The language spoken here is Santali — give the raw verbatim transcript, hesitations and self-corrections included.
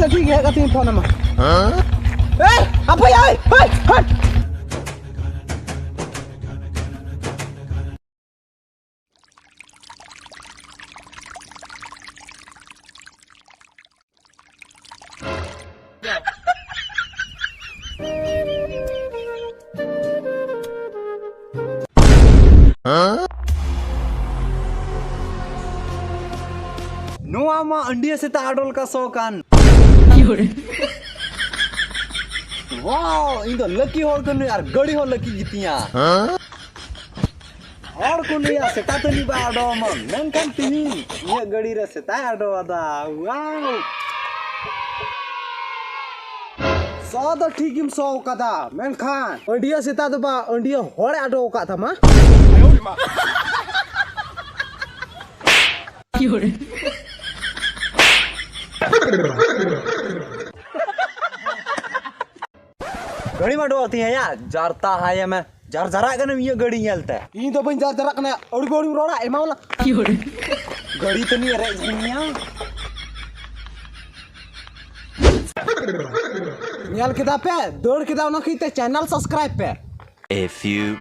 ᱴᱷᱤᱠ ᱜᱮᱭᱟ, ᱦᱮᱡ ᱠᱟᱛᱮᱧ ᱯᱷᱳᱱ ᱟᱢᱟ᱾ ᱮ, ᱦᱟᱯᱳᱭ, ᱦᱟᱯᱳᱭ, ᱦᱟᱯᱳᱭ, ᱦᱟᱴ᱾ ᱱᱚᱣᱟ ᱢᱟ ᱟᱹᱰᱤ ᱥᱮᱛᱟ ᱟᱰᱚ ᱞᱮᱠᱟ ᱥᱚ ᱠᱟᱱ᱾ ᱣᱟᱣ, ᱤᱧ ᱫᱚ ᱞᱟᱹᱠᱤ ᱦᱚᱲ ᱠᱟᱹᱱᱟᱹᱧ ᱟᱨ ᱜᱟᱹᱰᱤ ᱦᱚᱸ ᱞᱟᱹᱠᱤ ᱜᱮᱛᱤᱧᱟ᱾ ᱦᱚᱲ ᱠᱚ ᱞᱟᱹᱭᱟ ᱥᱮᱛᱟ ᱛᱟᱹᱱᱤ ᱵᱟ ᱟᱰᱚ ᱟᱢᱟ, ᱢᱮᱱᱠᱷᱟᱱ ᱛᱤᱦᱤᱧ ᱤᱧᱟᱹᱜ ᱜᱟᱹᱰᱤ ᱨᱮ ᱥᱮᱛᱟᱭ ᱟᱰᱚ ᱟᱫᱟ᱾ ᱣᱟᱣ! ᱥᱚ ᱫᱚ ᱴᱷᱤᱠ ᱜᱮᱢ ᱥᱚ ᱠᱟᱫᱟ, ᱢᱮᱱᱠᱷᱟᱱ ᱟᱹᱰᱤᱭᱟᱹ ᱥᱮᱛᱟ ᱫᱚ ᱵᱟ, ᱟᱹᱰᱤᱭᱟᱹ ᱦᱚᱲᱮ ᱟᱰᱚ ᱟᱠᱟᱫ ᱛᱟᱢᱟ᱾ ᱜᱟᱹᱰᱤ ᱢᱟ ᱟᱰᱚ ᱟᱛᱤᱧᱟ ᱭᱟ, ᱡᱟᱨᱛᱟ ᱦᱟᱭ ᱢᱮ᱾ ᱡᱟᱨ ᱡᱟᱨᱟᱜ ᱠᱟᱱᱟᱢ ᱤᱧᱟᱹᱜ ᱜᱟᱹᱰᱤ ᱧᱮᱞᱛᱮ᱾ ᱤᱧ ᱫᱚ ᱵᱟᱹᱧ ᱡᱟᱨ ᱡᱟᱨᱟᱜ ᱠᱟᱱᱟ, ᱟᱹᱣᱲᱤ ᱵᱟᱹᱣᱲᱤᱢ ᱨᱚᱲᱟ, ᱮᱢᱟᱢ ᱞᱟᱝ᱾ ᱜᱟᱹᱰᱤ ᱛᱟᱹᱱᱤᱡ ᱨᱮᱡ ᱡᱤᱧᱟ᱾ ᱧᱮᱞ ᱠᱮᱫᱟ ᱯᱮ, ᱫᱟᱹᱲ ᱠᱮᱫᱟ, ᱚᱱᱟ ᱠᱷᱟᱹᱛᱤᱨ ᱛᱮ channel subscribe ᱯᱮ᱾ A few